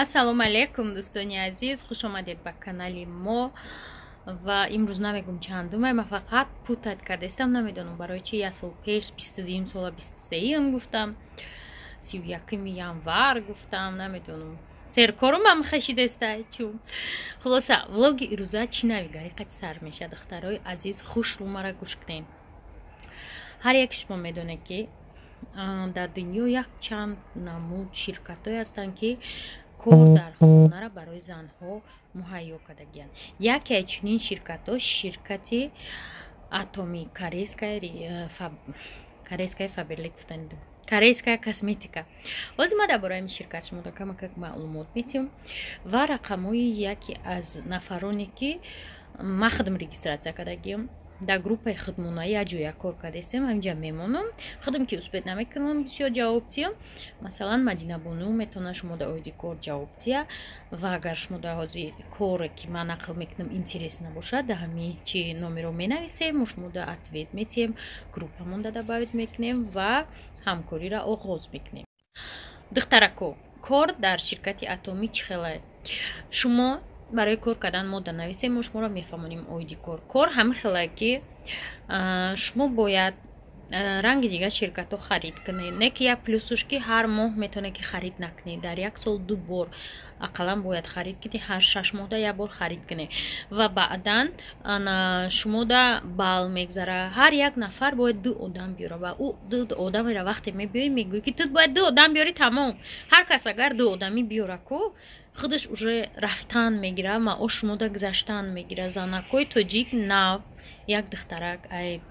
Ассалому алайкум, дӯстони азиз, хуш омадед ба канали мо. Ва имрӯз намегум чандума, ман фақат путать кардастам, намедонам барои чи. Як сол пеш 22 сола 23 гуфтам, 31 январ гуфтам, намедонам. Серкорумам хашидаста чу. Хулоса, влоги ирӯза чӣ навигари қати сар мешавад. Духтарои азиз, хушрӯ мара гӯш кунед. Ҳар яки шумо медонед, ки дар дунё якчанд намуд ширкатҳое ҳастанд, ки кор дар хонара барои занҳо муҳайё кардагиянд. Яке аз чунин ширкатҳо ширкати Атоми, корейская Фаберлик гуфтанид, корейская косметика. Ҳозир ма дар бораи ин ширкат шуморо камакак маълумот метиҳам ва рақамҳои яке аз нафароне, ки ма худам регистрация кардагиям дар группаи худмона, як ҷоя кор кардастем, ҳаминҷа мемонам. Худам ки успеть намекунам бисёр ҷавоб тиҳам. Масалан, Мадинабону метавонад шумо дар оиди кор ҷавоб тиҳа. Ва агар шумо дар ҳозир коре, ки ман нақл мекунам, интерес набошад, дар ҳамин чи номеро менависем, мо шумо дар ответ метиҳем, группамонда добавить мекунем ва ҳамкориро оғоз мекунем. Духтарако, кор дар ширкати Атомӣ чӣ хелае? Шумо барои кор кардан мо нависем, мо шуморо мефаҳмонем оиди кор. Кор ҳамин хелае, ки шумо бояд ранги дигар ширкатҳо харид кунед, не ки як плюсуш, ки ҳар моҳ метавонед, ки харид накунед, дар як сол ду бор ақаллан бояд харид кунед, ҳар 6 моҳда як бор харид кунед. Ва баъдан шумода бал мегзара, ҳар як нафар бояд ду одам биёра. Ва ӯ ду одамеро вақте мебиёӣ, мегӯӣ, ки ту бояд ду одам биёрӣ, тамом. Ҳар кас агар ду одамӣ биёра ку, худаш уже рафтан мегира, маош шумода гузаштан мегира. Занакҳои тоҷик, нав як духтарак ай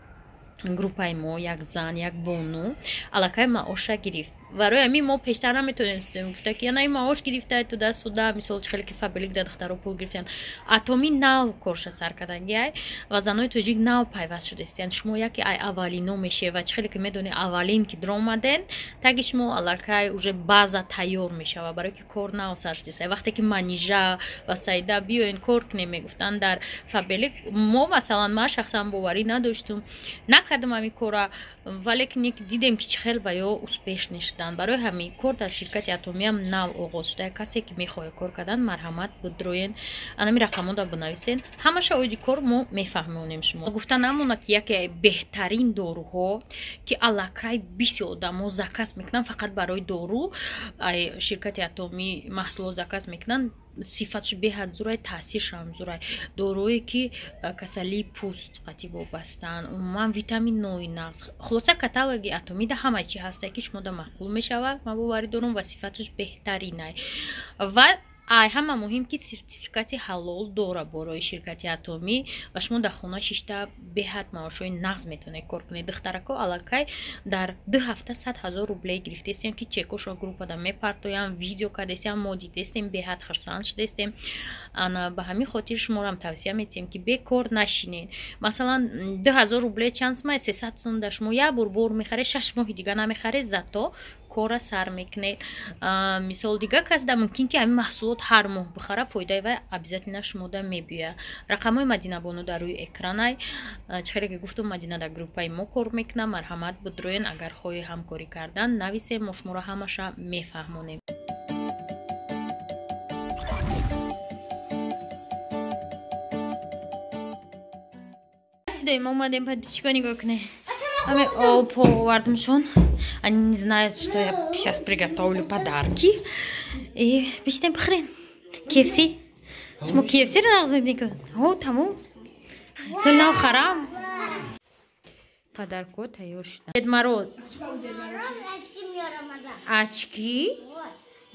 группаи мо, як зан, як бону аллакай маоша гирифт. Барои ҳамин мо пештар наметавонистем гуфта, ки яна ин маош гирифта туда суда. Мисол, чӣ хеле ки Фаберлик да духтаро пул гирифтан, Атоми нав корша сар кардагиай ва занои тоҷик нав пайваст шудастиянд. Шумо яке ай аввалино мешавед ва чӣ хеле ки медонед, аввалин ки дромаден, таги шумо аллакай уже база тайёр мешавад, барое ки кор нав сар шудааст. Вақте ки Манижа ва Саида биёен кор кунем мегуфтанд дар Фаберлик, мо, масалан, ман шахсан боварӣ надоштум, накардам ҳамин кора, валекин дидем, ки чӣ хел ва ё успешный шуданд. Барои ҳамин кор дар ширкати Атомиам нав оғоз шуда. Касе ки мехоҳад кор кардан, марҳамат, бидроен, анами рақамода бинависен, ҳамаша оиди кор мо мефаҳмонем. Шумо гуфта намонад, ки яке беҳтарин доруҳо, ки аллакай бисёр одамо заказ мекунанд, фақат барои дору ай ширкати Атомӣ маҳсулот заказ мекунанд. Сифатш беҳад зурай, таъсиршам зурай. Дорое ки касалии пӯст қатӣ вобастаанд, умуман витаминҳои нағз. Хулоса, каталоги Атомида ҳама чи ҳаста, ки шумода маъқул мешавад, ман боварӣ дорам, ва сифаташ беҳтаринай. Ва ай ҳама муҳим, ки сертификати ҳалол дора борои ширкати Атомӣ. Ва шумо дар хона шишта беҳад маошҳои нағз метавонед кор кунед. Духтарако аллакай дар 2 ҳафта 100 000 рубле гирифтестем, ки чекошро группада мепартоям, видео кардестем, мо дидестем, беҳад хурсанд шудестем. Ана ба ҳамин хотир шуморо тавсия метиҳем, ки бекор нашинед. Масалан, 2000 рубле чанд сумай? 300 сум. Дар шумо як бор бор мехаред, 6 моҳи дига намехаред, зато кора сар мекунед. Мисол, дига кас да мумкин, ки ҳамин маҳсулот ҳар моҳ бихара, фоидаи вай обязательно шумода мебиёяд. Рақамҳои Мадинабону дар рӯи экранай. Чӣ хеле ки гуфтум, Мадина дар группаи мо кор мекунад. Марҳамат, бидроен, агар хоҳи ҳамкорӣ кардан, нависем, мо шуморо ҳамаша мефаҳмонем. Мо омадем, подписчико, нигоҳ кунед, ҳаме об овардамшон. Они не знают, что я сейчас приготовлю подарки. И бишнем бихӯрем KFC. Шумо KFC-ро нағз мебинед? О, тамом. Соли нав харам. Подарко тайёр шуда. Дед Мороз. Очки?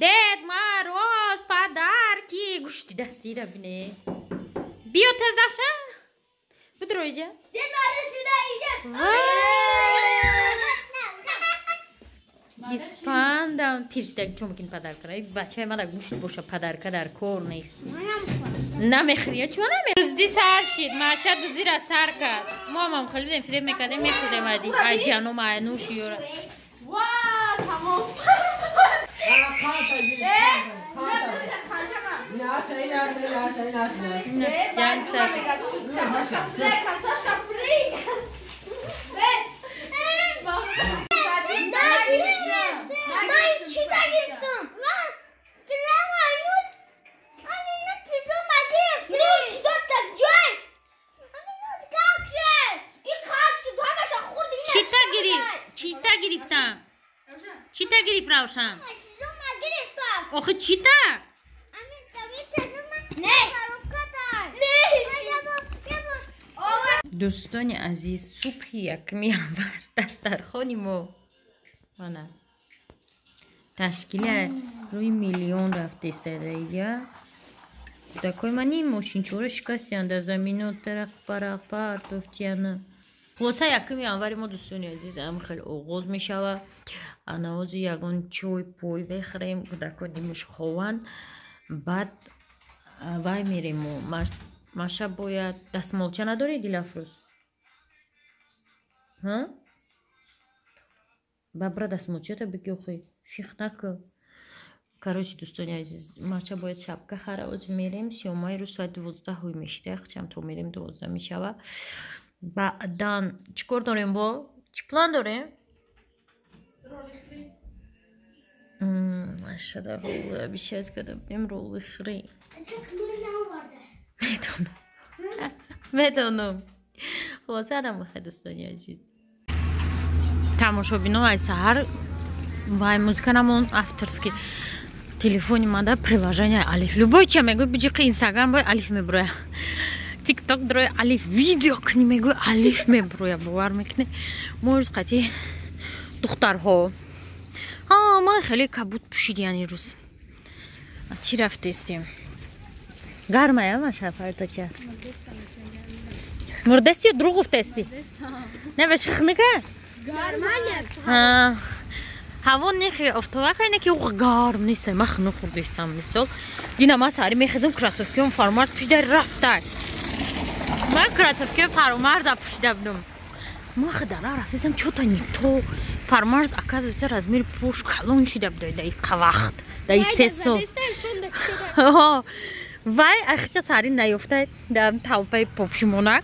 Дед Мороз, подарки. Гӯшти дастира бине. Биё тез давша. Бидроиҷа. Дед Мороз сюда идет. Испандам пиршидаг чо мекин подаркара? Бачаи мада гӯшт боша, подарка дар кор нест. Намехӯри? Чо наме? Дузди сар шид, Маша дуздира сар кард. Мо ҳам хеле будем, фиреб мекардем, мехӯрдем ади айҷану майнуш ёра. Ва, тамом. Ҷанг сар. Картошка фри. Бес. Ман чита гирифтам? Чита гирифт, Равшан? Охи чита? Дӯстони азиз, субҳи якми январ дастархони мо мана ташкили рӯи миллион рафтестадаия. Кӯдакои ман ин мошинчора шикастиянд дар замино, тарақ парақ партофтияна. Хулоса, якми январи мо, дӯстони азиз, ам хеле оғоз мешава. Анаози ягон чой пой бехӯрем, кӯдако димуш хованд, баъд вай мерем. Маша бояд дастмолча надорӣ, Дилафрӯз? Бабра дастмолчата биги, охи фих накӯ. Короче, дӯстони азиз, Маша бояд шапка хара. Оз мерем, сиёмаи рӯз соати 12 ҳуй мешида, хчам то мерем 12 мешава. Баъдан чӣ кор дорем, бо чӣ план дорем? Машада ролли обещать карда будем, ролли хӯрӣ. Медонам, медонам. Хулоса, адам бахайр, дӯстони азиз. Тамошобино, ай саҳар вай музыка намон, авторский. Телефони мада приложение Алиф, любой ча мегӯй, биҷиқи Инстаграм бой, Алиф мебуроя, Тикток дроя, Алиф, видео кунӣ мегӯй, Алиф мебуроя. Бовар мекунӣ, мо рӯз қати духтарҳо ман хеле кабуд пӯшиди, яъне рӯз чӣ рафтестем? Гармая, Маша, палточа? Мурдасти ё дурӯғ гуфтасти? Не, баша хунука. Ҳаво нехе офтобака, не ки гарм нест. Ман хунук хӯрдистам. Мисол, дина ман саҳари мехезам, кроссовкиам Фаромарз пӯшида рафта. Ман кроссовкиам Фаромарза пӯшида будам. Ман хидара рафтасам, чё-то не то. Фаромарз, оказывается, размери пӯш калон шида буда даи вақт, даи 3 сол. Вай ахча саҳари наёфта дар талпаи попшимонак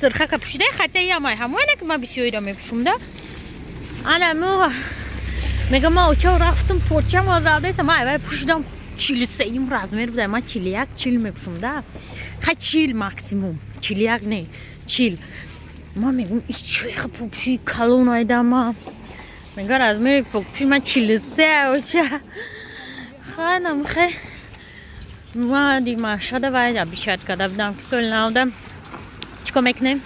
сирхака пӯшида, хотя ямай ҳамояне ки ман бисёриро мепӯшумда. Ана мегам, ман оча рафтам, почам озардаиса. Ман айвай пӯшидам, 43-юм размер буда. Ман 41, 40 мепӯшум да, ха, 40 максимум, 41 не, 40. Ман мегум, ичеха попӯши калон айдама. Мега, размери попӯши ман 43, оча. Ханам хе ма ди машада вай обещать карда будам, ки соли навда чӣ кор мекунем?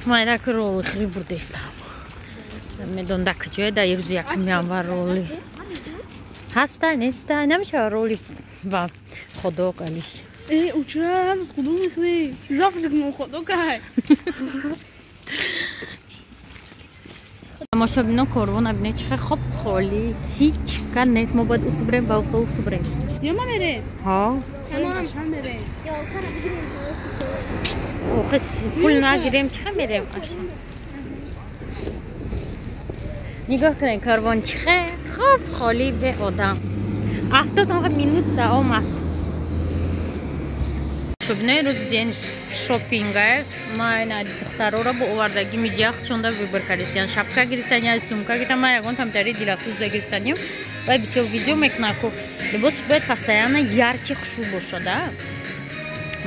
Майрак ролли хӯри бурдестам. Медон, да куҷое да рӯзи якуми январ ролли ҳаста, неста, намешава ролли ва ходок алиш. Э, уча ҳанӯз худок мехӯрӣ? Завтрак мо ходок ай. Тамошобино, корвон абине, чихе хоб холӣ, ҳеҷ кар нест. Мо бояд усу бирем, ба ухо усу бирем. Сиёма мерем? Ҳо. Тамом. Мерем. Охи, пул нагирем, чихе мерем? Нигоҳ кунед, корвон чихе хоб холӣ, бе одам. Автобус минута омад. Шобинои, рӯзи день шопинга. Ман духтароро бо овардаги миҷах чонда выбор кардесиян, шапка гирифтани, сумка гирифтан. Ман ягон тамтари Дилафрӯзда гирифтаним. Вай бисёр видео мекунад ку, либос бояд постоянно яркий, хушрӯ бошада,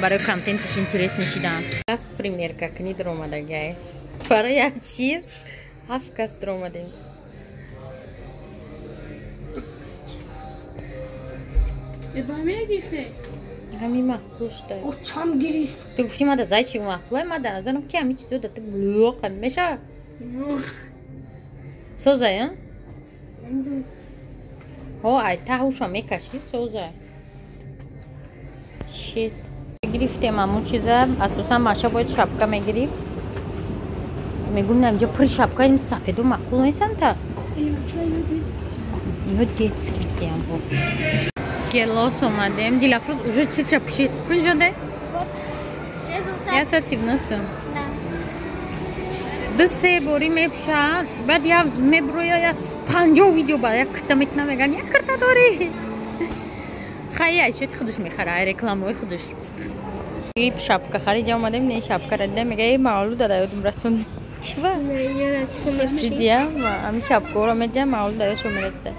барои контенташ интересный шидан. Кас примерка кунӣ даромадагай, барои як чиз ҳафт кас даромадем. Ба ҳамина гирифте? Ҳамин маъқул шуда. Очам гирифт. Ту гуфти мада зайчик маъқулай, ма дар назарам ки ҳамин чизо да ту лӯқа мешава. Созая? Ҳо, ай таҳуша мекашӣ, созай. Шит. Гирифтем ҳамун чиза, асосан Маша бояд шапка мегирифт. Мегӯм, на инҷо пури шапка ин сафеду маъқул нестанд та. Ино детский диям бо. Гелос омадем. Дилафрӯз уже чизша пишид. Кунҷоде? Вот. Результат. Я сативнасам. Да. Ду се бори мепӯшад, баъд я мебуроя, я 50 видео баъд як кирта мекунам, меган, як кирта дорӣ. Хай, айшоти худаш мехара, ай рекламаҳои худаш. Шапка хариҷа омадем, не, шапкара дидам, мега, эй, мавлуда да ёдум расон. Чива? Дидия, ами шапкаро медиҳам, мавлуда ёдшо мерасида.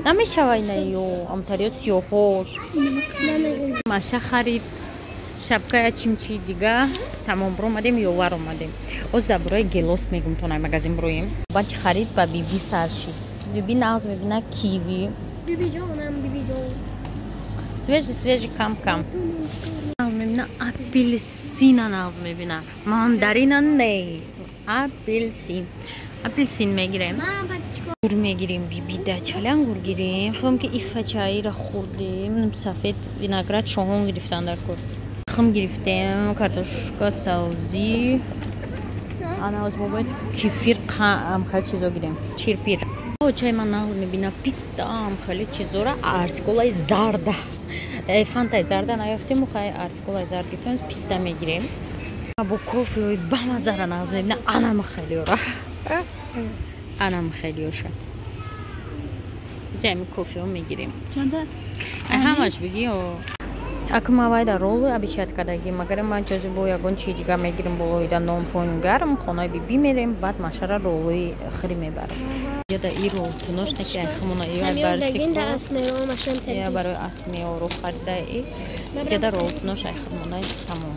Намешава ина ё амтариё сиёҳош. Маша харид. Шапка, чимчи дига тамом, биромадем, ёвар омадем. Оз дар бораи Гелос мегум, то най магазин бироем. Баъди харид ба биби сар шид. Биби нағз мебина киви. Бибиҷонам, бибиҷон. Свежий, свежий, кам кам. Нағз мебина апелсина, нағз мебина. Мандарина не. Апелсин. Апелсин мегирем. Ангур мегирем, бибида чали ангур гирем. Хом ки ифа чайра хӯрдем, сафед виноград шоҳон гирифтан дар кор. Хм, гирифтем картошка, савзӣ. Ана оз мо бояд кефир, хеле чизо гирем. Чирпир. Чай ман нағз мебина пистам, хеле чизора, арсколаи зарда. Фантай зарда наёфтем, хай арсколаи зард гирифтем, писта мегирем. Бо кофеои бамазара нағз мебина, анам хелиора. Анам хелиоша. Зами кофео мегирем. Чанда? Ҳамаш биги о. Ака ма вайда роллы обещать кардаги, магар ман ҷози бо ягон чи дига мегирем, болоида нон пойн гарм, хонаи биби мерем, баъд машара роллои хири мебарам. Яда и ролл тунош неки айхмона и я барои асмеоро харида и ҷада ролл тунош айхмона тамом.